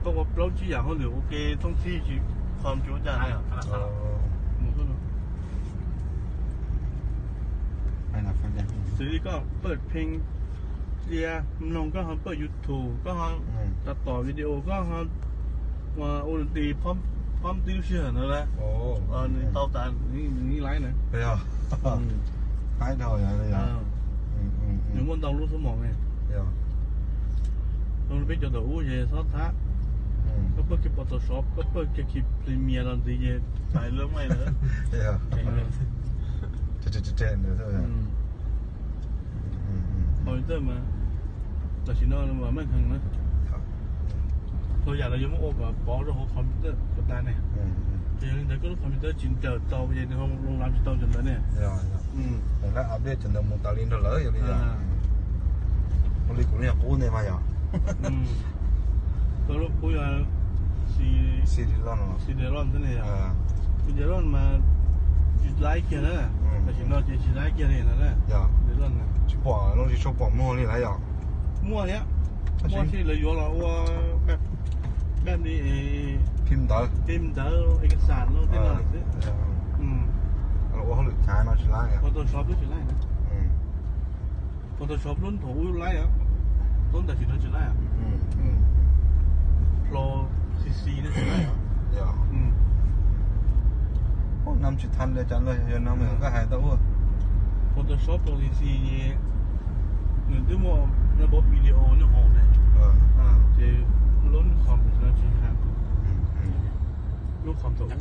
Koj ua plaub tsib yam hauj lwm ua ke thooj txhij tsis, qhov tsis ua cas li. Xws li koj pawj pheej lia mloog, koj ho pawj YouTube, koj ho tab tom video, koj ho ua ti phob tib lub sij hawm ntawd na. Nws tau tas nws yeej laib na. Nws muaj ntau lub xab moos ne. Zoo li peb cov thaum ub ces xob thab, koj pawj kiag Photoshop, koj pawj kiag Premiere los ntxiv ces pais lawm mas. Computer mas tam sim no mas meej heev na. Txhua yam los yuav muab ua kom pov rau hauv computer kom tas ne. Ces yog li ntawd koj lub computer tsis ncaws tau ces nws ho loo lav tsis tau cov ntawd ne. Lawv update cov ntawd mus tas li nrog lawv yog li. Ua li kuv lub yog qub ntej mas yog. Koj lub qub yog CD-ROM xwb ne yog. CD-ROM mas tsis laib kiag na. Tam sim no ces tsis laib kiag li no na. Tsis pom, lub tsis tshua pom muag li lawm yog. Muaj thiab, muaj thiab, lawv yuav los ua peb li phim ntawv, phim ntawv, ej kas xas tej no xwb. Los ua hauj lwm chav no tsis laib. Photoshop twb tsis laib na. Photoshop lub thaum ub laib os, tab tam sim no tsis laib. Pro C C no tsis laib os. Ua nam tsis than li cas los yog nam koj hais tau ua. Photoshop Pro C C nws twb muaj nyob pab video nyob hauv ne. Ces lub khoom no tsis hais, lub khoom thaum ub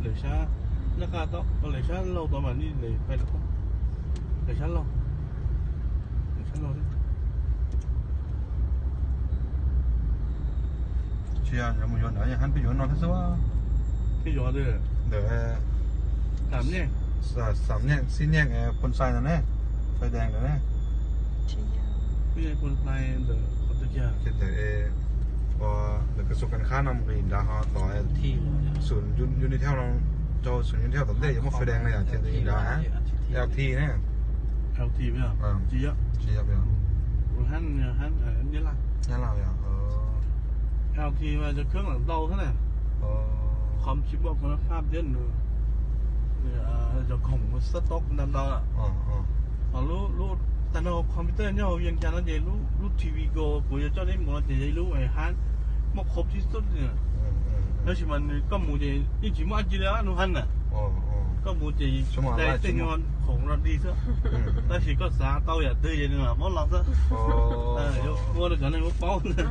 lawm sab, naj qab tau lawm sab laug tau mas li lawm pais lawm, lawm sab laug, lawm sab laug. Tsis yog mus yuav ntawd, yog hab peb yuav no thiab xwb. Peb yuav ntawm xam nyej, xam nyej, xib nyej, phoo xais ntawd ne, fais dees ntawd ne. Phoo xais ntawm qhov twg kiag? Ces ntawm, ntawm kas xus kas khab no mus li nrad ho tod, xum Unitel no, rau xum Unitel tom ntej yuav muaj fais dees no yom, ces ntawm li nrad, L T ne. L T tsis yog, tsis yog, hab, hab Nyab Laj. Nyab Laj yog. L T mas cov khab lam ntau xwb na. Qhov tsis muaj qhov no phaj thiab nws, cov khoom xab tob ntau ntau. Ho lub, lub tag nrho computer nyob hauv Vias Cas no ces lub T V Go kuv yuav coj neb mus no ces yog ib lub hab muaj khoom tib xub. Tab sis mas nws koj mus ces yeej tsis muaj dab tsi li, nws hab na. Koj mus ces dai tej nyuag khoom no dig xwb. Tab sis koj xav tau yam twg ces nws mam muab los xwb. Yuav ua rau cov neeg paub paub ntag.